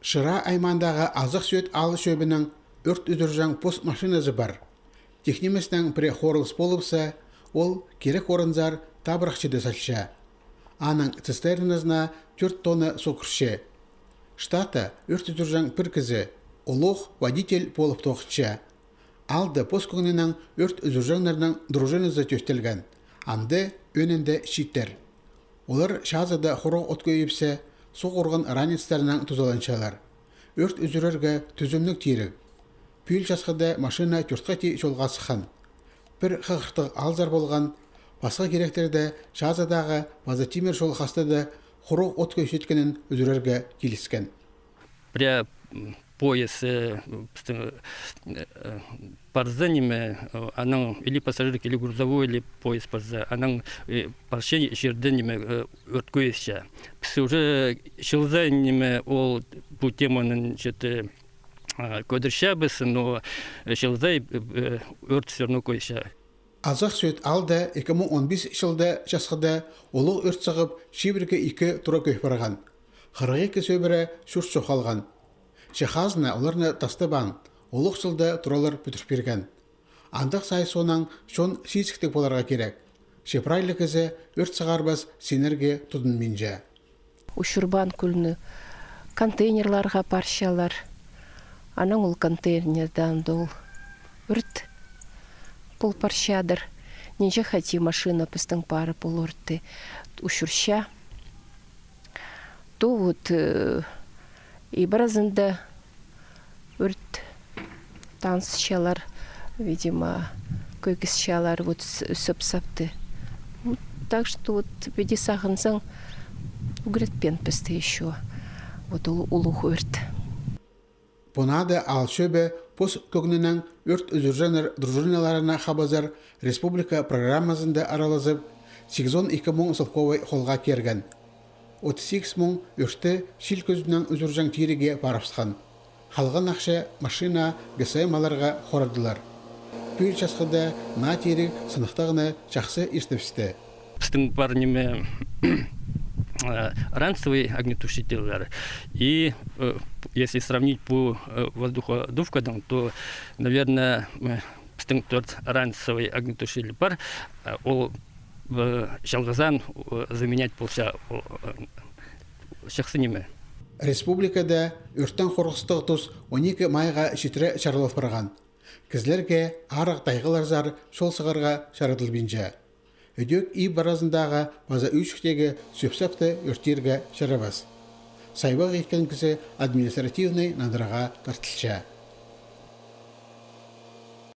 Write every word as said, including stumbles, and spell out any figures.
Шира аймаандағы Азах Сӧӧт аал чӧбінің ӧрт ӱзӱрҷең пос машиназы пар. Тик ниместең пірее хорылыс полыбысса, ол кирек орынзар табырахчыда салча. Аның цистерназына тӧрт тонна суғ кірче. Штатта ӧрт ӱзӱрҷең пір кізі, улуғ водитель полып тоғынча. Аалда пос кӧңнінең ӧрт ӱзӱрҷеңнернің дружиназы тӧстелген. Анда ӧӧнінде чииттер. Олар чазыда хуруғ от кӧйібіссе, суғ урған ранецтернең тузаланчалар. Ӧрт ӱзӱрерге тӱзімніг тиріг. Пӱӱл часхыда машина тӧрт хати чолға сыххан. Пір хығыртығ алзар полған, пасха киректерде чазыдағы паза тимір чол хастада хуруғ от кӧйсеткенін ӱзӱрерге киліскен. Пірее, м, поезд, э, пістің, э, э, парза ниме, э, анаң или пассажирский, или грузовой, или поезд парза, анаң, э, парча чирде ниме, э, ӧрт кӧйісче. Піс уже чыл сайын ниме ол пу теманы читі, э, кӧдірчебіс, но, э, чыл сай, э, э, ӧрт всё равно кӧйісче. Азах Сӧӧт аалда ікі муң он пис чылда часхыда улуғ ӧрт сығып, чибіргі ікі тура кӧй парған. Хырых ікі сӧбіре чурт чох халған. Че хазна оларны тастабаан, улуғ чылда туралар пӱдір пирген. Андағ сай соонаң чон сизіктіг поларға кирек. Че прай ла кізі ӧрт сығарбас синерге тудынминча. Учурбаан кӱлні контейнерларға парчалар. Анаң ол контейнерде анда ол ӧрт пол парчадыр. Нинҷе хати машина пістің парып ол ӧртті учурча. То вот, э, и піразында ӧрт танысчалар, видимо, кӧйгісчалар, вот, с-, сӧп-сапты. Вот, так что вот, піди сағынзаң, ӱгретпеен пісті ещё. Вот ол улуғ ӧрт. Пу наада аал чӧбі пос кӧңнінең ӧрт ӱзӱрҷеңнер дружиналарына хабазар республика программазында аралазып, сигізон ікі муң солковай холға кирген. Отыс сигіс муң ӧртті чил кӱзінең ӱзӱрҷең тиріге парыбысхан. Халған ахча машина, ГСМ аларға хорадылар. Пӱӱл часхыда наа тиріг сыныхтағны чахсы иртібісті. Пістің пар ниме, э, ранцевый огнетушительлер. И, э, если сравнить по, э, воздуходувкадаң, то, наверное, э, пістің тӧрт ранцевый огнетушитель пар. Э, ол, э, чалғызаан, э, заменять полча, ол, э, чахсы ниме. Республикада ӧрттең хорғыстығ тус он ікі майға читіре чарылып парған. Кізілерге арығ тайғаларзар чол сығарға чарадылбинча. Ідӧк иб аразындағы паза ӱӱчіктегі сӧп-сапты ӧртирге чарабас. Сайбағ иткен кізі административнай нандырығға тартылча.